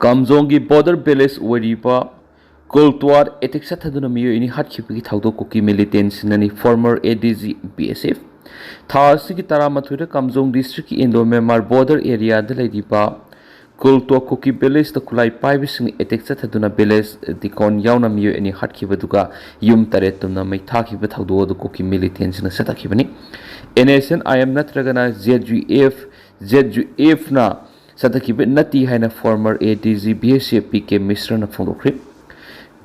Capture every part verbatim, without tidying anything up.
ꯀꯥꯝꯖꯣꯡꯒꯤ border village ꯑꯣꯏꯔꯤꯕ ꯀꯨꯜꯇ꯭ꯋꯥꯗ attack ꯆꯠꯊꯗꯨꯅ ꯃꯤꯑꯣꯏ ꯑꯅꯤ ꯍꯥꯠꯈꯤꯕꯒꯤ ꯊꯧꯗꯣꯛ ꯀꯨꯀꯤ ꯃꯤꯂꯤꯇꯦꯟꯁꯤꯡꯅꯅꯤ꯫ Former A D G B S F ꯊꯥ ꯑꯁꯤꯒꯤ ꯇꯔꯥꯃꯥꯊꯣꯏꯗ ꯀꯥꯝꯖꯣꯡ ꯗꯤꯁꯇ꯭ꯔꯤꯛꯀꯤ ꯏꯟꯗꯣ ꯃ꯭ꯌꯥꯟꯃꯥꯔ ꯕꯣꯔꯗꯔ ꯑꯦꯔꯤꯌꯥꯗ ꯂꯩꯔꯤꯕ ꯀꯨꯜꯇ꯭ꯋꯥ ꯀꯨꯀꯤ ꯚꯤꯂꯦꯖꯇ ꯈꯨꯠꯂꯥꯏ ꯄꯥꯏꯕꯁꯤꯡꯅ ꯑꯦꯇꯦꯛ ꯆꯠꯊꯗꯨꯅ ꯚꯤꯂꯦꯖ ꯗꯤꯀꯣꯟ ꯌꯥꯎꯅ ꯃꯤꯑꯣꯏ ꯑꯅꯤ ꯍꯥꯠꯈꯤꯕꯗꯨꯒ ꯌꯨꯝ ꯇꯔꯦꯠ ꯇꯨꯝꯅ ꯃꯩ ꯊꯥꯈꯤꯕ ꯊꯧꯗꯣꯛ ꯑꯗꯨ ꯀꯨꯀꯤ ꯃꯤꯂꯤꯇꯦꯟꯁꯤꯡꯅ ꯆꯠꯊꯈꯤꯕꯅꯤ꯫ N S N I M ꯅꯠꯇ꯭ꯔꯒꯅ Z U F, Z U Fꯅ ꯆꯠꯊꯈꯤꯕ ꯅꯠꯇꯦ ꯍꯥꯏꯅ former A D G B S F P K ꯃꯤꯁ꯭ꯔꯅ ꯐꯣꯡꯗꯣꯛꯈ꯭ꯔꯤ꯫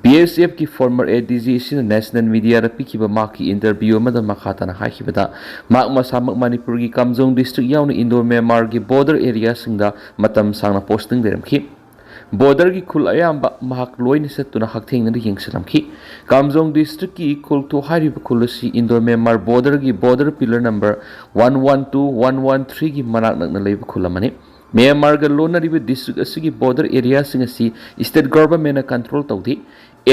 B S Fꯀꯤ former A D G ꯑꯁꯤꯅ ꯅꯦꯁꯅꯦꯜ ꯃꯤꯗꯤꯌꯥꯗ ꯄꯤꯈꯤꯕ ꯃꯍꯥꯛꯀꯤ ꯏꯟꯇꯔꯚ꯭ꯌꯨ ꯑꯃꯗ ꯃꯈꯥ ꯇꯥꯅ ꯍꯥꯏꯈꯤꯕꯗ, ꯃꯍꯥꯛ ꯃꯁꯥꯃꯛ ꯃꯅꯤꯄꯨꯔꯒꯤ ꯀꯥꯝꯖꯣꯡ ꯗꯤꯁꯇ꯭ꯔꯤꯛ ꯌꯥꯎꯅ ꯏꯟꯗꯣ ꯃ꯭ꯌꯥꯟꯃꯥꯔꯒꯤ ꯕꯣꯔꯗꯔ ꯑꯦꯔꯤꯌꯥꯁꯤꯡꯗ ꯃꯇꯝ ꯁꯥꯡꯅ ꯄꯣꯁꯇꯤꯡ ꯂꯩꯔꯝꯈꯤ꯫ ꯕꯣꯔꯗꯔꯒꯤ ꯈꯨꯜ ꯑꯌꯥꯝꯕ ꯃꯍꯥꯛ ꯂꯣꯏꯅ ꯆꯠꯇꯨꯅ ꯍꯛꯊꯦꯡꯅꯅ ꯌꯦꯡꯁꯤꯜꯂꯝꯈꯤ꯫ ꯀꯥꯝꯖꯣꯡ ꯗꯤꯁꯇ꯭ꯔꯤꯛꯀꯤ ꯀꯨꯜꯇ꯭ꯋꯥ ꯍꯥꯏꯔꯤꯕ ꯈꯨꯜ ꯑꯁꯤ ꯏꯟꯗꯣ ꯃ꯭ꯌꯥꯟꯃꯥꯔ ꯕꯣꯔꯗꯔꯒꯤ border pillar number one one two, one one ꯊ꯭ꯔꯤꯒꯤ ꯃꯅꯥꯛ ꯅꯛꯅ ꯂꯩꯕ ꯈꯨꯜ ꯑꯃꯅꯤ꯫ ꯃ꯭ꯌꯥꯟꯃꯥꯔꯒ ꯂꯣꯟꯅꯔꯤꯕ ꯗꯤꯁꯇ꯭ꯔꯤꯛ ꯑꯁꯤꯒꯤ ꯕꯣꯔꯗꯔ ꯑꯦꯔꯤꯌꯥꯁꯤꯡ ꯑꯁꯤ ꯁ꯭ꯇꯦꯠ ꯒꯚꯔꯟꯃꯦꯟꯠꯅ ꯀꯟꯇ꯭ꯔꯣꯜ ꯇꯧꯗꯦ꯫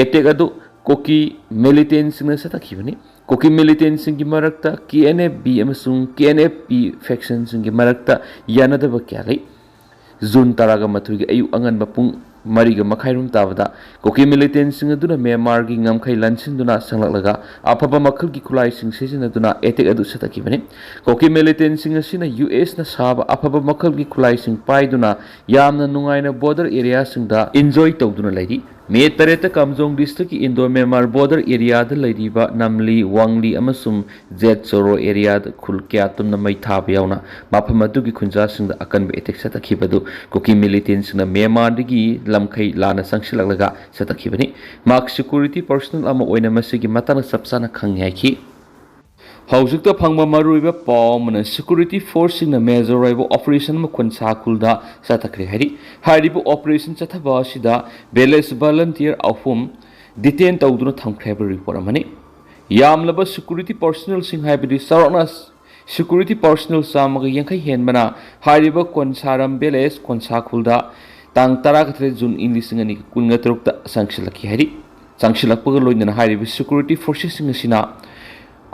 ꯑꯦꯇꯦꯛ ꯑꯗꯨ ꯀꯨꯀꯤ ꯃꯤꯂꯤꯇꯦꯟꯁꯤꯡꯅ ꯆꯠꯊꯈꯤꯕꯅꯤ꯫ ꯀꯨꯀꯤ ꯃꯤꯂꯤꯇꯦꯟꯁꯤꯡꯒꯤ ꯃꯔꯛꯇ K N F B ꯑꯃꯁꯨꯡ K N F P ꯐꯦꯛꯁꯟꯁꯤꯡꯒꯤ ꯃꯔꯛꯇ ꯌꯥꯅꯗꯕ ꯀꯌꯥ ꯂꯩ꯫ ꯖꯨꯟ ꯇꯔꯥꯒ ꯃꯥꯊꯣꯏꯒꯤ ꯑꯌꯨꯛ ꯑꯉꯟꯕ ꯄꯨꯡ ꯃꯔꯤꯒ ꯃꯈꯥꯏꯔꯣꯝ ꯇꯥꯕꯗ ꯀꯨꯀꯤ ꯃꯤꯂꯤꯇꯦꯟꯁꯤꯡ ꯑꯗꯨꯅ ꯃ꯭ꯌꯥꯟꯃꯥꯔꯒꯤ ꯉꯝꯈꯩ ꯂꯟꯁꯤꯟꯗꯨꯅ ꯆꯪꯂꯛꯂꯒ ꯑꯐꯕ ꯃꯈꯜꯒꯤ ꯈꯨꯠꯂꯥꯏꯁꯤꯡ ꯁꯤꯖꯤꯟꯅꯗꯨꯅ ꯑꯦꯇꯦꯛ ꯑꯗꯨ ꯆꯠꯊꯈꯤꯕꯅꯤ꯫ ꯀꯨꯀꯤ ꯃꯤꯂꯤꯇꯦꯟꯁꯤꯡ ꯑꯁꯤꯅ U Sꯅ ꯁꯥꯕ ꯑꯐꯕ ꯃꯈꯜꯒꯤ ꯈꯨꯠꯂꯥꯏꯁꯤꯡ ꯄꯥꯏꯗꯨꯅ ꯌꯥꯝꯅ ꯅꯨꯡꯉꯥꯏꯅ ꯕꯣꯔꯗꯔ ꯑꯦꯔꯤꯌꯥꯁꯤꯡꯗ ꯏꯟꯖꯣꯏ ꯇꯧꯗꯨꯅ ꯂꯩꯔꯤ꯫ ꯃꯦ ꯇꯔꯦꯠꯇ ꯀꯥꯝꯖꯣꯡ ꯗꯤꯁꯇ꯭ꯔꯤꯛꯀꯤ ꯏꯟꯗꯣ ꯃ꯭ꯌꯥꯟꯃꯥꯔ ꯕꯣꯔꯗꯔ ꯑꯦꯔꯤꯌꯥꯗ ꯂꯩꯔꯤꯕ ꯅꯝꯂꯤ, ꯋꯥꯡꯂꯤ ꯑꯃꯁꯨꯡ ꯖꯦꯠ ꯆꯣꯔꯣ ꯑꯦꯔꯤꯌꯥꯗ ꯈꯨꯜ ꯀꯌꯥ ꯇꯨꯝꯅ ꯃꯩ ꯊꯥꯕ ꯌꯥꯎꯅ ꯃꯐꯝ ꯑꯗꯨꯒꯤ ꯈꯨꯟꯖꯥꯁꯤꯡꯗ ꯑꯀꯟꯕ ꯑꯦꯇꯦꯛ ꯆꯠꯊꯈꯤꯕ ꯑꯗꯨ ꯀꯨꯀꯤ ꯃꯤꯂꯤꯇꯦꯟꯁꯤꯡꯅ ꯃ꯭ꯌꯥꯟꯃꯥꯔꯗꯒꯤ ꯂꯝꯈꯩ ꯂꯥꯟꯅ ꯆꯪꯁꯤꯜꯂꯛꯂꯒ ꯆꯠꯊꯈꯤꯕꯅꯤ꯫ ꯃꯍꯥꯛ ꯁꯦꯀ꯭ꯌꯨꯔꯤꯇꯤ ꯄꯔꯁꯣꯅꯦꯜ ꯑꯃ ꯑꯣꯏꯅ ꯃꯁꯤꯒꯤ ꯃꯇꯥꯡꯗ ꯆꯞ ꯆꯥꯅ ꯈꯪꯉꯤ ꯍꯥꯏꯈꯤ꯫ ꯍꯧꯖꯤꯛꯇ ꯐꯪꯕ ꯃꯔꯨꯑꯣꯏꯕ ꯄꯥꯎ ꯑꯃꯅ ꯁꯦꯀ꯭ꯌꯨꯔꯤꯇꯤ ꯐꯣꯔꯁꯁꯤꯡꯅ ꯃꯦꯖꯔ ꯑꯣꯏꯕ ꯑꯣꯄꯔꯦꯁꯟ ꯑꯃ ꯈꯨꯟꯁꯥ ꯈꯨꯜꯗ ꯆꯠꯊꯈ꯭ꯔꯦ ꯍꯥꯏꯔꯤ꯫ ꯍꯥꯏꯔꯤꯕ ꯑꯣꯄꯔꯦꯁꯟ ꯆꯠꯊꯕ ꯑꯁꯤꯗ ꯚꯤꯂꯦꯖ ꯚꯣꯂꯨꯟꯇꯤꯌꯔ ꯑꯍꯨꯝ ꯗꯤꯇꯦꯟ ꯇꯧꯗꯨꯅ ꯊꯝꯈ꯭ꯔꯦ ꯍꯥꯏꯕ ꯔꯤꯄꯣꯔꯠ ꯑꯃꯅꯤ꯫ ꯌꯥꯝꯂꯕ ꯁꯦꯀ꯭ꯌꯨꯔꯤꯇꯤ ꯄꯔꯁꯣꯅꯦꯜꯁꯤꯡ ꯍꯥꯏꯕꯗꯤ ꯆꯥꯎꯔꯥꯛꯅ ꯁꯦꯀ꯭ꯌꯨꯔꯤꯇꯤ ꯄꯔꯁꯣꯅꯦꯜ ꯆꯥꯝꯃꯒ ꯌꯥꯡꯈꯩ ꯍꯦꯟꯕꯅ ꯍꯥꯏꯔꯤꯕ ꯀꯣꯟꯁꯥꯔꯝ ꯚꯤꯂꯦꯖ ꯀꯣꯟꯁꯥ ꯈꯨꯜꯗ ꯇꯥꯡ ꯇꯔꯥꯒ ꯇꯔꯦꯠ ꯖꯨꯟ ꯏꯪ ꯂꯤꯁꯤꯡ ꯑꯅꯤꯒ ꯀꯨꯟꯒ ꯇꯔꯨꯛꯇ ꯆꯪꯁꯤꯜꯂꯛꯈꯤ ꯍꯥꯏꯔꯤ꯫ ꯆꯪꯁꯤꯜꯂꯛꯄꯒ ꯂꯣꯏꯅꯅ ꯍꯥꯏꯔꯤꯕ ꯁꯦꯀ꯭ꯌꯨꯔꯤꯇꯤ ꯐꯣꯔꯁꯦꯁꯁꯤꯡ ꯑꯁꯤꯅ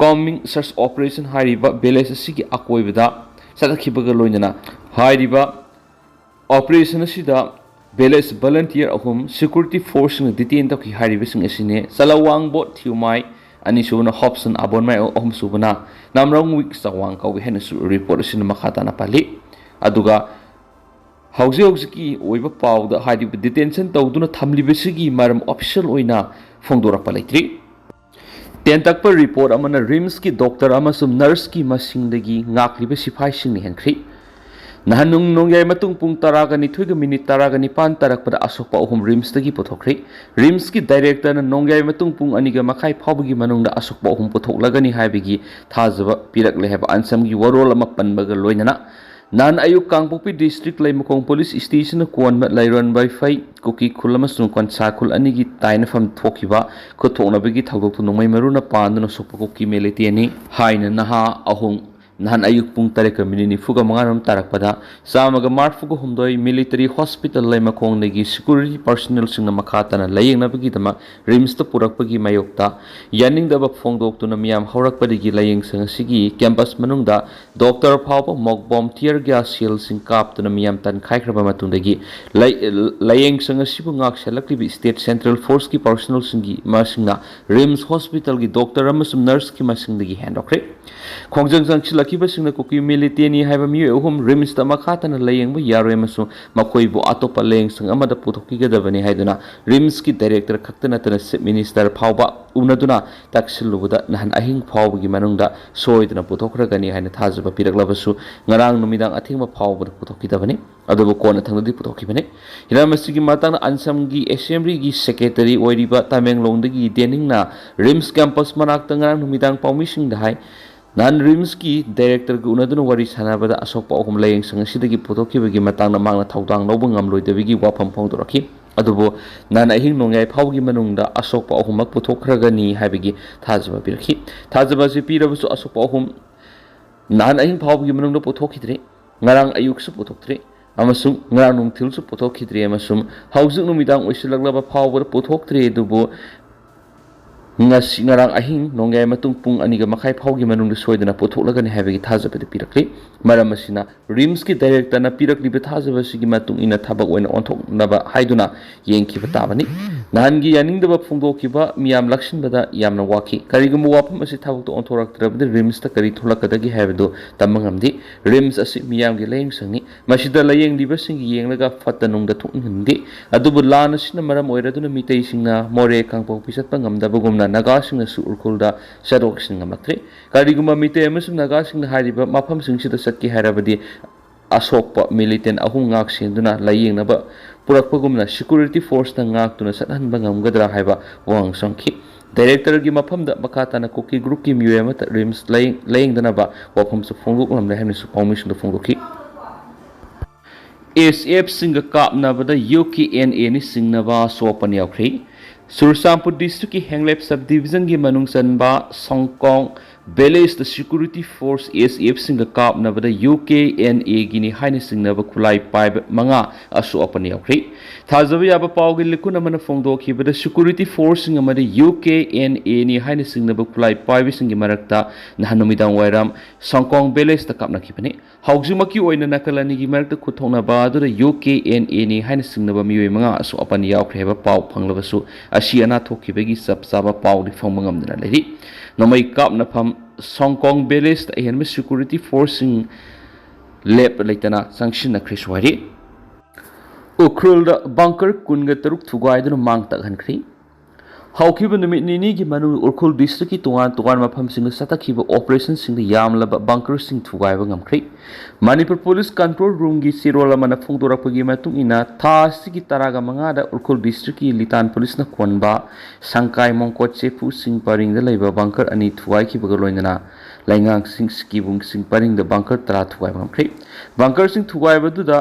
ꯀꯣꯝꯕꯤꯡ ꯁꯔꯆ ꯑꯣꯄꯔꯦꯁꯟ ꯍꯥꯏꯔꯤꯕ ꯚꯤꯂꯦꯖ ꯑꯁꯤꯒꯤ ꯑꯀꯣꯏꯕꯗ ꯆꯠꯊꯈꯤꯕꯒ ꯂꯣꯏꯅꯅ ꯍꯥꯏꯔꯤꯕ ꯑꯣꯄꯔꯦꯁꯟ ꯑꯁꯤꯗ ꯚꯤꯂꯦꯖ ꯚꯣꯂꯟꯇꯤꯌꯔ ꯑꯍꯨꯝ ꯁꯦꯀ꯭ꯌꯨꯔꯤꯇꯤ ꯐꯣꯔꯁꯁꯤꯡꯅ ꯗꯤꯇꯦꯟ ꯇꯧꯈꯤ ꯍꯥꯏꯔꯤꯕꯁꯤꯡ ꯑꯁꯤꯅꯤ꯫ ꯆꯂꯋꯥꯡꯕꯣꯠ ꯊꯤꯌꯨꯃꯥꯏ, ꯑꯅꯤꯁꯨꯕꯅ ꯍꯣꯞꯁꯟ ꯑꯕꯣꯟꯃꯥꯏ, ꯑꯍꯨꯝꯁꯨꯕꯅ ꯅꯥꯝꯔꯣꯡꯋꯤꯛ ꯆꯋꯥꯡ ꯀꯧꯏ ꯍꯥꯏꯅꯁꯨ ꯔꯤꯄꯣꯔꯠ ꯑꯁꯤꯅ ꯃꯈꯥ ꯇꯥꯅ ꯄꯜꯂꯤ꯫ ꯑꯗꯨꯒ ꯍꯧꯖꯤꯛ ꯍꯧꯖꯤꯛꯀꯤ ꯑꯣꯏꯕ ꯄꯥꯎꯗ, ꯍꯥꯏꯗꯤ ꯗꯤꯇꯦꯟꯁꯟ ꯇꯧꯗꯨꯅ ꯊꯝꯂꯤꯕꯁꯤꯒꯤ ꯃꯔꯝ ꯑꯣꯐꯤꯁꯤꯌꯦꯜ ꯑꯣꯏꯅ ꯐꯣꯡꯗꯣꯔꯛꯄ ꯂꯩꯇ꯭ꯔꯤ꯫ ꯇꯦꯟꯇꯛꯄ ꯔꯤꯄꯣꯔꯠ ꯑꯃꯅ ꯔꯤꯝꯁꯀꯤ ꯗꯣꯛꯇꯔ ꯑꯃꯁꯨꯡ ꯅꯔꯁꯀꯤ ꯃꯁꯤꯡꯗꯒꯤ ꯉꯥꯛꯂꯤꯕ ꯁꯤꯐꯥꯏꯁꯤꯡꯅ ꯍꯦꯟꯈ꯭ꯔꯤ꯫ ꯅꯍꯥꯟ ꯅꯨꯡ ꯅꯣꯡꯌꯥꯏ ꯃꯇꯨꯡ ꯄꯨꯡ ꯇꯔꯥꯒ ꯅꯤꯊꯣꯏꯒ ꯃꯤꯅꯤꯠ ꯇꯔꯥꯒ ꯅꯤꯄꯥꯟ ꯇꯥꯔꯛꯄꯗ ꯑꯁꯣꯛꯄ ꯑꯍꯨꯝ ꯔꯤꯝꯁꯇꯒꯤ ꯄꯨꯊꯣꯛꯈ꯭ꯔꯤ꯫ ꯔꯤꯝꯁꯀꯤ ꯗꯥꯏꯔꯦꯛꯇꯔꯅ ꯅꯣꯡꯌꯥꯏ ꯃꯇꯨꯡ ꯄꯨꯡ ꯑꯅꯤꯒ ꯃꯈꯥꯏ ꯐꯥꯎꯕꯒꯤ ꯃꯅꯨꯡꯗ ꯑꯁꯣꯛꯄ ꯑꯍꯨꯝ ꯄꯨꯊꯣꯛꯂꯒꯅꯤ ꯍꯥꯏꯕꯒꯤ ꯊꯥꯖꯕ ꯄꯤꯔꯛꯂꯦ ꯍꯥꯏꯕ ꯑꯟꯁꯝꯒꯤ ꯋꯥꯔꯣꯜ ꯑꯃ ꯄꯟꯕꯒ ꯂꯣꯏꯅꯅ ꯅꯍꯥꯟ ꯑꯌꯨꯛ ꯀꯥꯡꯄꯣꯛꯄꯤ ꯗꯤꯁꯇ꯭ꯔꯤꯛ ꯂꯩꯃꯈꯣꯡ ꯄꯨꯂꯤꯁ ꯁ꯭ꯇꯦꯁꯟꯅ ꯀꯣꯟꯕ ꯂꯩꯔꯣꯟ ꯋꯥꯏꯐꯩ ꯀꯨꯀꯤ ꯈꯨꯜ ꯑꯃꯁꯨꯡ ꯀꯣꯟꯁꯥ ꯈꯨꯜ ꯑꯅꯤꯒꯤ ꯇꯥꯏꯅꯐꯝ ꯊꯣꯛꯈꯤꯕ ꯈꯨꯠꯊꯣꯛꯅꯕꯒꯤ ꯊꯧꯗꯣꯛꯇꯨ ꯅꯣꯡꯃꯩ ꯃꯔꯨꯅ ꯄꯥꯟꯗꯨꯅ ꯁꯣꯛꯄ ꯀꯨꯀꯤ ꯃꯤꯂꯤꯇꯦꯟꯅꯤ ꯍꯥꯏꯅ ꯅꯍꯥ ꯑꯍꯨꯝ ꯅꯍꯥꯟ ꯑꯌꯨꯛ ꯄꯨꯡ ꯇꯔꯦꯠꯀ ꯃꯤꯅꯤꯠ ꯅꯤꯐꯨꯒ ꯃꯉꯥꯔꯣꯝ ꯇꯥꯔꯛꯄꯗ ꯆꯥꯝꯃꯒ ꯃꯔꯤꯐꯨꯒ ꯍꯨꯝꯗꯣꯏ ꯃꯤꯂꯤꯇꯔꯤ ꯍꯣꯁꯄꯤꯇꯥꯜ ꯂꯩꯃꯈꯣꯡꯗꯒꯤ ꯁꯦꯀ꯭ꯌꯨꯔꯤꯇꯤ ꯄꯥꯔꯁꯣꯅꯦꯜꯁꯤꯡꯅ ꯃꯈꯥ ꯇꯥꯅ ꯂꯥꯌꯦꯡꯅꯕꯒꯤꯗꯃꯛ ꯔꯤꯝꯁꯇ ꯄꯨꯔꯛꯄꯒꯤ ꯃꯥꯌꯣꯛꯇ ꯌꯥꯅꯤꯡꯗꯕ ꯐꯣꯡꯗꯣꯛꯇꯨꯅ ꯃꯤꯌꯥꯝ ꯍꯧꯔꯛꯄꯗꯒꯤ ꯂꯥꯌꯦꯡꯁꯪ ꯑꯁꯤꯒꯤ ꯀꯦꯝꯄꯁ ꯃꯅꯨꯡꯗ ꯗꯣꯛꯇꯔ ꯐꯥꯎꯕ ꯃꯣꯛ ꯕꯣꯝ ꯇꯤꯌꯔ ꯒ꯭ꯌꯥꯁ ꯁꯦꯜꯁꯤꯡ ꯀꯥꯞꯇꯨꯅ ꯃꯤꯌꯥꯝ ꯇꯟꯈꯥꯏꯈ꯭ꯔꯕ ꯃꯇꯨꯡꯗꯒꯤ ꯂꯩ-, ꯂꯥꯌꯦꯡꯁꯪ ꯑꯁꯤꯕꯨ ꯉꯥꯛ ꯁꯦꯜꯂꯛꯂꯤꯕ ꯁ꯭ꯇꯦꯠ ꯁꯦꯟꯇ꯭ꯔꯦꯜ ꯐꯣꯔꯁꯀꯤ ꯄꯥꯔꯁꯣꯅꯦꯜꯁꯤꯡꯒꯤ ꯃꯁꯤꯡꯅ ꯔꯤꯝꯁ ꯍꯣꯁꯄꯤꯇꯥꯜꯒꯤ ꯗꯣꯛꯇꯔ ꯑꯃꯁꯨꯡ ꯅꯔꯁꯀꯤ ꯃꯁꯤꯡꯗꯒꯤ ꯍꯦꯟꯗꯣꯛꯈ꯭ꯔꯦ꯫ ꯈꯣꯡꯖꯪ ꯆꯪꯁꯤꯜꯂꯛꯈꯤꯕꯁꯤꯡꯅ ꯀꯨꯀꯤ ꯃꯤꯂꯤꯇꯦꯟꯅꯤ ꯍꯥꯏꯕ ꯃꯤꯑꯣꯏ ꯑꯍꯨꯝ ꯔꯤꯝꯁꯇ ꯃꯈꯥ ꯇꯥꯅ ꯂꯥꯌꯦꯡꯕ ꯌꯥꯔꯣꯏ ꯑꯃꯁꯨꯡ ꯃꯈꯣꯏꯕꯨ ꯑꯇꯣꯞꯄ ꯂꯥꯌꯦꯡꯁꯪ ꯑꯃꯗ ꯄꯨꯊꯣꯛꯈꯤꯒꯗꯕꯅꯤ ꯍꯥꯏꯗꯨꯅ ꯔꯤꯝꯁꯀꯤ ꯗꯥꯏꯔꯦꯛꯇꯔ ꯈꯛꯇ ꯅꯠꯇꯅ ꯆꯤꯐ ꯃꯤꯅꯤꯁꯇꯔ ꯐꯥꯎꯕ ꯎꯅꯗꯨꯅ ꯇꯛꯁꯤꯜꯂꯨꯕꯗ ꯅꯍꯥꯟ ꯑꯍꯤꯡ ꯐꯥꯎꯕꯒꯤ ꯃꯅꯨꯡꯗ ꯁꯣꯏꯗꯅ ꯄꯨꯊꯣꯛꯈ꯭ꯔꯒꯅꯤ ꯍꯥꯏꯅ ꯊꯥꯖꯕ ꯄꯤꯔꯛꯂꯕꯁꯨ ꯉꯔꯥꯡ ꯅꯨꯃꯤꯗꯥꯡ ꯑꯊꯦꯡꯕ ꯐꯥꯎꯕꯗ ꯄꯨꯊꯣꯛꯈꯤꯗꯕꯅꯤ꯫ ꯑꯗꯨꯕꯨ ꯀꯣꯟꯅ ꯊꯪꯗꯗꯤ ꯄꯨꯊꯣꯛꯈꯤꯕꯅꯤ꯫ ꯍꯤꯔꯝ ꯑꯁꯤꯒꯤ ꯃꯇꯥꯡꯗ ꯑꯟꯁꯝꯒꯤ ꯑꯦꯁꯦꯝꯕ꯭ꯂꯤꯒꯤ ꯁꯦꯀ꯭ꯔꯦꯇꯔꯤ ꯑꯣꯏꯔꯤꯕ ꯇꯃꯦꯡꯂꯣꯡꯗꯒꯤ ꯗꯦꯅꯤꯡꯅ ꯔꯤꯝꯁ ꯀꯦꯝꯄꯁ ꯃꯅꯥꯛꯇ ꯉꯔꯥꯡ ꯅꯨꯃꯤꯗꯥꯡ ꯄꯥꯎꯃꯤꯁꯤꯡꯗ ꯍꯥꯏ, ꯅꯍꯥꯟ ꯔꯤꯝꯁꯀꯤ ꯗꯥꯏꯔꯦꯛꯇꯔꯒ ꯎꯅꯗꯨꯅ ꯋꯥꯔꯤ ꯁꯥꯟꯅꯕꯗ ꯑꯁꯣꯛꯄ ꯑꯍꯨꯝ ꯂꯥꯌꯦꯡꯁꯪ ꯑꯁꯤꯗꯒꯤ ꯄꯨꯊꯣꯛꯈꯤꯕꯒꯤ ꯃꯇꯥꯡꯗ ꯃꯍꯥꯛꯅ ꯊꯧꯗꯥꯡ ꯂꯧꯕ ꯉꯝꯂꯣꯏꯗꯕꯒꯤ ꯋꯥꯐꯝ ꯐꯣꯡꯗꯣꯔꯛꯈꯤ꯫ ꯑꯗꯨꯕꯨ ꯅꯍꯥꯟ ꯑꯍꯤꯡ ꯅꯣꯡꯌꯥꯏ ꯐꯥꯎꯕꯒꯤ ꯃꯅꯨꯡꯗ ꯑꯁꯣꯛꯄ ꯑꯍꯨꯝꯃꯛ ꯄꯨꯊꯣꯛꯈ꯭ꯔꯒꯅꯤ ꯍꯥꯏꯕꯒꯤ ꯊꯥꯖꯕ ꯄꯤꯔꯛꯈꯤ꯫ ꯊꯥꯖꯕ ꯑꯁꯤ ꯄꯤꯔꯕꯁꯨ ꯑꯁꯣꯛꯄ ꯑꯍꯨꯝ ꯅꯍꯥꯟ ꯑꯍꯤꯡ ꯐꯥꯎꯕꯒꯤ ꯃꯅꯨꯡꯗ ꯄꯨꯊꯣꯛꯈꯤꯗ꯭ꯔꯤ꯫ ꯉꯔꯥꯡ ꯑꯌꯨꯛꯁꯨ ꯄꯨꯊꯣꯛꯇ꯭ꯔꯤ ꯑꯃꯁꯨꯡ ꯉꯔꯥꯡ ꯅꯨꯡꯊꯤꯜꯁꯨ ꯄꯨꯊꯣꯛꯈꯤꯗ꯭ꯔꯤ ꯑꯃꯁꯨꯡ ꯍꯧꯖꯤꯛ ꯅꯨꯃꯤꯗꯥꯡ ꯑꯣꯏꯁꯤꯜꯂꯛꯂꯕ ꯐꯥꯎꯕꯗ ꯄꯨꯊꯣꯛꯇ꯭ꯔꯤ꯫ ꯑꯗꯨꯕꯨ ꯉꯁꯤ, ꯉꯔꯥꯡ ꯑꯍꯤꯡ ꯅꯣꯡꯌꯥꯏ ꯃꯇꯨꯡ ꯄꯨꯡ ꯑꯅꯤꯒ ꯃꯈꯥꯏ ꯐꯥꯎꯒꯤ ꯃꯅꯨꯡꯗ ꯁꯣꯏꯗꯅ ꯄꯨꯊꯣꯛꯂꯒꯅꯤ ꯍꯥꯏꯕꯒꯤ ꯊꯥꯖꯕꯗꯤ ꯄꯤꯔꯛꯂꯤ꯫ ꯃꯔꯝ ꯑꯁꯤꯅ ꯔꯤꯝꯁꯀꯤ ꯗꯥꯏꯔꯦꯛꯇꯔꯅ ꯄꯤꯔꯛꯂꯤꯕ ꯊꯥꯖꯕ ꯑꯁꯤꯒꯤ ꯃꯇꯨꯡ ꯏꯟꯅ ꯊꯕꯛ ꯑꯣꯏꯅ ꯑꯣꯟꯊꯣꯛꯅꯕ ꯍꯥꯏꯗꯨꯅ ꯌꯦꯡꯈꯤꯕ ꯇꯥꯕꯅꯤ꯫ ꯅꯍꯥꯟꯒꯤ ꯌꯥꯅꯤꯡꯗꯕ ꯐꯣꯡꯗꯣꯛꯈꯤꯕ ꯃꯤꯌꯥꯝ ꯂꯥꯛꯁꯤꯟꯕꯗ ꯌꯥꯝꯅ ꯋꯥꯈꯤ꯫ ꯀꯔꯤꯒꯨꯝꯕ ꯋꯥꯐꯝ ꯑꯁꯤ ꯊꯕꯛꯇ ꯑꯣꯟꯊꯣꯔꯛꯇ꯭ꯔꯕꯗꯤ ꯔꯤꯝꯁꯇ ꯀꯔꯤ ꯊꯣꯛꯂꯛꯀꯗꯒꯦ ꯍꯥꯏꯕꯗꯨ ꯇꯝꯕ ꯉꯝꯗꯦ꯫ ꯔꯤꯝꯁ ꯑꯁꯤ ꯃꯤꯌꯥꯝꯒꯤ ꯂꯥꯌꯦꯡ ꯁꯪꯅꯤ꯫ ꯃꯁꯤꯗ ꯂꯥꯌꯦꯡꯂꯤꯕꯁꯤꯡꯒꯤ ꯌꯦꯡꯂꯒ ꯐꯠꯇ ꯅꯨꯡꯗ ꯊꯣꯛꯅꯤꯡꯍꯟꯗꯦ꯫ ꯑꯗꯨꯕꯨ ꯂꯥꯟ ꯑꯁꯤꯅ ꯃꯔꯝ ꯑꯣꯏꯔꯗꯨꯅ ꯃꯤꯇꯩꯁꯤꯡꯅ ꯃꯣꯔꯦ ꯀꯥꯡꯄꯣꯛꯄꯤ ꯆꯠꯄ ꯉꯝꯗꯕꯒꯨꯝꯅ ꯅꯥꯒꯥꯁꯤꯡꯅꯁꯨ ꯎꯈ꯭ꯔꯨꯜꯗ ꯆꯠꯊꯣꯛ ꯆꯠꯁꯤꯟ ꯉꯝꯂꯛꯇ꯭ꯔꯦ꯫ ꯀꯔꯤꯒꯨꯝꯕ ꯃꯤꯇꯩ ꯑꯃꯁꯨꯡ ꯅꯥꯒꯥꯁꯤꯡꯅ ꯍꯥꯏꯔꯤꯕ ꯃꯐꯝꯁꯤꯡꯁꯤꯗ ꯆꯠꯀꯦ ꯍꯥꯏꯔꯕꯗꯤ ꯑꯁꯣꯛꯄ ꯃꯤꯂꯤꯇꯦꯟ ꯑꯍꯨꯝ ꯉꯥꯛ ꯁꯦꯟꯗꯨꯅ ꯂꯥꯌꯦꯡꯅꯕ ꯄꯨꯔꯛꯄꯒꯨꯝꯅ ꯁꯦꯀ꯭ꯌꯨꯔꯤꯇꯤ ꯐꯣꯔꯁꯅ ꯉꯥꯛꯇꯨꯅ ꯆꯠꯍꯟꯕ ꯉꯝꯒꯗ꯭ꯔꯥ ꯍꯥꯏꯕ ꯋꯥꯍꯪ ꯆꯪꯈꯤ꯫ ꯗꯥꯏꯔꯦꯛꯇꯔꯒꯤ ꯃꯐꯝꯗ ꯃꯈꯥ ꯇꯥꯅ ꯀꯨꯀꯤ ꯒ꯭ꯔꯨꯞꯀꯤ ꯃꯤꯑꯣꯏ ꯑꯃꯠꯇ ꯔꯤꯝꯁ ꯂꯥꯌꯦꯡ-, ꯂꯥꯌꯦꯡꯗꯅꯕ ꯋꯥꯐꯝꯁꯨ ꯐꯣꯡꯗꯣꯛꯂꯝꯂꯦ ꯍꯥꯏꯅꯁꯨ ꯄꯥꯎꯃꯤꯁꯤꯡꯗ ꯐꯣꯡꯗꯣꯛꯈꯤ꯫ ꯑꯦꯁ ꯑꯦꯐꯁꯤꯡꯒ ꯀꯥꯞꯅꯕꯗ ꯌꯨ ꯀꯦ ꯑꯦꯟ ꯑꯦꯅꯤ ꯁꯤꯡꯅꯕ ꯑꯁꯣꯛ ꯑꯄꯟ ꯌꯥꯎꯈ꯭ꯔꯦ꯫ ꯆꯨꯔꯆꯥꯟꯄꯨꯔ ꯗꯤꯁꯇ꯭ꯔꯤꯛꯀꯤ ꯍꯦꯡꯂꯦꯞ ꯁꯕ ꯗꯤꯕꯤꯖꯟꯒꯤ ꯃꯅꯨꯡ ꯆꯟꯕ ꯁꯣꯡꯀꯣꯡ ꯚꯤꯂꯦꯖꯇ ꯁꯦꯀ꯭ꯌꯨꯔꯤꯇꯤ ꯐꯣꯔꯁ ꯑꯦꯁ ꯑꯦꯐꯁꯤꯡꯒ ꯀꯥꯞꯅꯕꯗ ꯌꯨ ꯀꯦ ꯑꯦꯟ ꯑꯦꯒꯤꯅꯤ ꯍꯥꯏꯅ ꯆꯤꯡꯅꯕ ꯈꯨꯠꯂꯥꯏ ꯄꯥꯏꯕ ꯃꯉꯥ ꯑꯁꯣꯛ ꯑꯄꯟ ꯌꯥꯎꯈ꯭ꯔꯦ꯫ ꯊꯥꯖꯕ ꯌꯥꯕ ꯄꯥꯎꯒꯤ ꯂꯤꯈꯨꯟ ꯑꯃꯅ ꯐꯣꯡꯗꯣꯛꯈꯤꯕꯗ ꯁꯦꯀ꯭ꯌꯨꯔꯤꯇꯤ ꯐꯣꯔꯁꯁꯤꯡ ꯑꯃꯗꯤ ꯌꯨ ꯀꯦ ꯑꯦꯟ ꯑꯦꯅꯤ ꯍꯥꯏꯅ ꯆꯤꯡꯅꯕ ꯈꯨꯠꯂꯥꯏ ꯄꯥꯏꯕꯁꯤꯡꯒꯤ ꯃꯔꯛꯇ ꯅꯍꯥꯟ ꯅꯨꯃꯤꯗꯥꯡ ꯋꯥꯏꯔꯝ ꯁꯣꯡꯀꯣꯡ ꯚꯤꯂꯦꯖꯇ ꯀꯥꯞꯅꯈꯤꯕꯅꯤ꯫ ꯍꯧꯖꯤꯛꯃꯛꯀꯤ ꯑꯣꯏꯅ ꯅꯥꯀꯜ ꯑꯅꯤꯒꯤ ꯃꯔꯛꯇ ꯈꯨꯠꯊꯣꯛꯅꯕ ꯑꯗꯨꯗ ꯌꯨ ꯀꯦ ꯑꯦꯟ ꯑꯦꯅꯤ ꯍꯥꯏꯅ ꯆꯤꯡꯅꯕ ꯃꯤꯑꯣꯏ ꯃꯉꯥ ꯑꯁꯣꯛ ꯑꯄꯟ ꯌꯥꯎꯈ꯭ꯔꯦ ꯍꯥꯏꯕ ꯄꯥꯎ ꯐꯪꯂꯕꯁꯨ ꯑꯁꯤ ꯑꯅꯥ ꯊꯣꯛꯈꯤꯕꯒꯤ ꯆꯞ ꯆꯥꯕ ꯄꯥꯎꯗꯤ ꯐꯪꯕ ꯉꯝꯗꯅ ꯂꯩꯔꯤ꯫ ꯅꯣꯡꯃꯩ ꯀꯥꯞꯅꯐꯝ ꯁꯣꯡꯀꯣꯡ ꯚꯤꯂꯦꯖꯇ ꯑꯍꯦꯟꯕ ꯁꯦꯀ꯭ꯌꯨꯔꯤꯇꯤ ꯐꯣꯔꯁꯁꯤꯡ ꯂꯦꯞ ꯂꯩꯇꯅ ꯆꯪꯁꯤꯟꯅꯈ꯭ꯔꯦꯁꯨ ꯍꯥꯏꯔꯤ꯫ ꯎꯈ꯭ꯔꯨꯜꯗ ꯕꯪꯀꯔ ꯀꯨꯟꯒ ꯇꯔꯨꯛ ꯊꯨꯒꯥꯏꯗꯨꯅ ꯃꯥꯡ ꯇꯥꯛꯍꯟꯈ꯭ꯔꯤ꯫ ꯍꯧꯈꯤꯕ ꯅꯨꯃꯤꯠ ꯅꯤꯅꯤꯒꯤ ꯃꯅꯨꯡꯗ ꯎꯈ꯭ꯔꯨꯜ ꯗꯤꯁꯇ꯭ꯔꯤꯛꯀꯤ ꯇꯣꯉꯥꯟ ꯇꯣꯉꯥꯟꯕ ꯃꯐꯝꯁꯤꯡꯗ ꯆꯠꯊꯈꯤꯕ ꯑꯣꯄꯔꯦꯁꯟꯁꯤꯡꯗ ꯌꯥꯝꯂꯕ ꯕꯪꯀꯔꯁꯤꯡ ꯊꯨꯒꯥꯏꯕ ꯉꯝꯈ꯭ꯔꯦ꯫ ꯃꯅꯤꯄꯨꯔ ꯄꯨꯂꯤꯁ ꯀꯟꯇ꯭ꯔꯣꯜ ꯔꯨꯝꯒꯤ ꯆꯦꯔꯣꯜ ꯑꯃꯅ ꯐꯣꯡꯗꯣꯔꯛꯄꯒꯤ ꯃꯇꯨꯡ ꯏꯟꯅ, ꯊꯥ ꯑꯁꯤꯒꯤ ꯇꯔꯥꯒ ꯃꯉꯥꯗ ꯎꯈ꯭ꯔꯨꯜ ꯗꯤꯁꯇ꯭ꯔꯤꯛꯀꯤ ꯂꯤꯇꯥꯟ ꯄꯨꯂꯤꯁꯅ ꯀꯣꯟꯕ ꯁꯪꯀꯥꯏ ꯃꯣꯡꯀꯣꯠ ꯆꯦꯐꯨꯁꯤꯡ ꯄꯔꯤꯡꯗ ꯂꯩꯕ ꯕꯪꯀꯔ ꯑꯅꯤ ꯊꯨꯒꯥꯏꯈꯤꯕꯒ ꯂꯣꯏꯅꯅ ꯂꯩꯉꯥꯡꯁꯤꯡ ꯁꯤꯀꯤꯕꯨꯡꯁꯤꯡ ꯄꯔꯤꯡꯗ ꯕꯪꯀꯔ ꯇꯔꯥ ꯊꯨꯒꯥꯏꯕ ꯉꯝꯈ꯭ꯔꯦ꯫ ꯕꯪꯀꯔꯁꯤꯡ ꯊꯨꯒꯥꯏꯕꯗꯨꯗ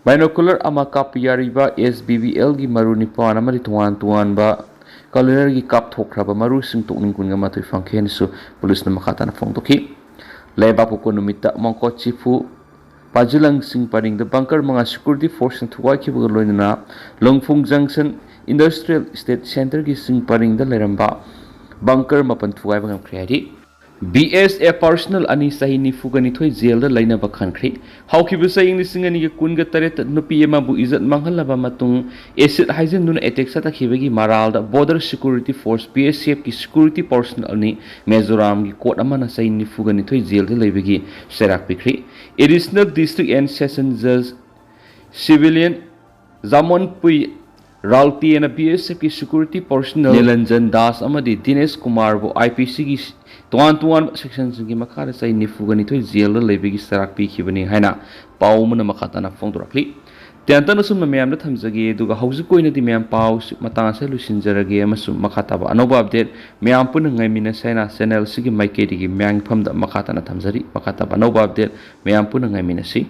ꯕꯥꯏꯅꯣꯀꯨꯂꯔ ꯑꯃ ꯀꯥꯞꯄ ꯌꯥꯔꯤꯕ ꯑꯦꯁ ꯕꯤ ꯕꯤ ꯑꯦꯜꯒꯤ ꯃꯔꯨ ꯅꯤꯄꯥꯟ ꯑꯃꯗꯤ ꯇꯣꯉꯥꯟ ꯇꯣꯉꯥꯟꯕ ꯀꯂꯔꯒꯤ ꯀꯥꯞꯊꯣꯛꯈ꯭ꯔꯕ ꯃꯔꯨꯁꯤꯡ ꯇꯣꯛꯅꯤꯡ ꯀꯨꯟꯒ ꯃꯥꯊꯣꯏ ꯐꯪꯈꯤ ꯍꯥꯏꯅꯁꯨ ꯄꯨꯂꯤꯁꯅ ꯃꯈꯥ ꯇꯥꯅ ꯐꯣꯡꯗꯣꯛꯈꯤ꯫ ꯂꯩꯕꯥꯛꯄꯣꯛꯄ ꯅꯨꯃꯤꯠꯇ ꯃꯣꯡꯀꯣꯠ ꯆꯤꯐꯨ ꯄꯥꯖꯤꯂꯪꯁꯤꯡ ꯄꯔꯤꯡꯗ ꯕꯪꯀꯔ ꯃꯉꯥ ꯁꯦꯀ꯭ꯌꯨꯔꯤꯇꯤ ꯐꯣꯔꯁꯅ ꯊꯨꯒꯥꯏꯈꯤꯕꯒ ꯂꯣꯏꯅꯅ ꯂꯣꯡꯐꯣꯡ ꯖꯪꯁꯟ Industrial Estate Centreꯒꯤ ꯁꯤꯡ ꯄꯔꯤꯡꯗ ꯂꯩꯔꯝꯕ bunker ꯃꯥꯄꯟ ꯊꯨꯒꯥꯏꯕ ꯉꯝꯈ꯭ꯔꯦ ꯍꯥꯏꯔꯤ꯫ B S F personnel ꯑꯅꯤ ꯆꯍꯤ ꯅꯤꯐꯨꯒ ꯅꯤꯊꯣꯏ ꯖꯦꯜꯗ ꯂꯩꯅꯕ ꯈꯟꯈ꯭ꯔꯦ꯫ ꯍꯧꯈꯤꯕ ꯆꯍꯤ ꯂꯤꯁꯤꯡ ꯑꯅꯤꯒ ꯀꯨꯟꯒ ꯇꯔꯦꯠꯇ ꯅꯨꯄꯤ ꯑꯃꯕꯨ ꯏꯖꯠ ꯃꯥꯡꯍꯜꯂꯕ ꯃꯇꯨꯡ acid ꯍꯩꯖꯤꯟꯗꯨꯅ attack ꯆꯠꯊꯈꯤꯕꯒꯤ ꯃꯔꯥꯜꯗ Border Security Force, B S F ꯀꯤ security personnel ꯑꯅꯤ ꯃꯤꯖꯣꯔꯥꯝꯒꯤ court ꯑꯃꯅ ꯆꯍꯤ ꯅꯤꯐꯨꯒ ꯅꯤꯊꯣꯏ ꯖꯦꯜꯗ ꯂꯩꯕꯒꯤ ꯆꯩꯔꯥꯛ ꯄꯤꯈ꯭ꯔꯦ꯫ Additional District and Session Judge Civilian ꯖꯥꯃꯣꯟꯄꯨꯏ ꯔꯥꯎꯇꯦꯅ B S F ꯀꯤ security personnel ꯅꯤꯂꯟꯖꯟ ꯗꯥꯁ ꯑꯃꯗꯤ ꯗꯤꯅꯦꯁ ꯀꯨꯃꯥꯔꯕꯨ I P C ꯒꯤ ꯇꯣꯉꯥꯟ ꯇꯣꯉꯥꯟꯕ sectionꯁꯤꯡꯒꯤ ꯃꯈꯥꯗ ꯆꯍꯤ ꯅꯤꯐꯨꯒ ꯅꯤꯊꯣꯏ ꯖꯦꯜꯗ ꯂꯩꯕꯒꯤ ꯆꯩꯔꯥꯛ ꯄꯤꯈꯤꯕꯅꯤ ꯍꯥꯏꯅ ꯄꯥꯎ ꯑꯃꯅ ꯃꯈꯥ ꯇꯥꯅ ꯐꯣꯡꯗꯣꯔꯛꯂꯤ꯫ ꯇꯦꯟꯇꯅ ꯑꯁꯨꯝꯅ ꯃꯌꯥꯝꯗ ꯊꯝꯖꯒꯦ, ꯑꯗꯨꯒ ꯍꯧꯖꯤꯛꯀꯤ ꯑꯣꯏꯅꯗꯤ ꯃꯌꯥꯝ ꯄꯥꯎ ꯃꯇꯥꯡ ꯑꯁꯤꯗ ꯂꯣꯏꯁꯤꯟꯖꯔꯒꯦ, ꯑꯃꯁꯨꯡ ꯃꯈꯥ ꯇꯥꯕ ꯑꯅꯧꯕ update ꯃꯌꯥꯝ ꯄꯨꯟꯅ ꯉꯥꯏꯃꯤꯟꯅꯁꯦ ꯍꯥꯏꯅ channel ꯑꯁꯤꯒꯤ ꯃꯥꯏꯀꯩꯗꯒꯤ ꯃꯌꯥꯝꯒꯤ ꯐꯝꯗ ꯃꯈꯥ ꯇꯥꯅ ꯊꯝꯖꯔꯤ꯫ ꯃꯈꯥ ꯇꯥꯕ ꯑꯅꯧꯕ update ꯃꯌꯥꯝ ꯄꯨꯟꯅ ꯉꯥꯏꯃꯤꯟꯅꯁꯤ꯫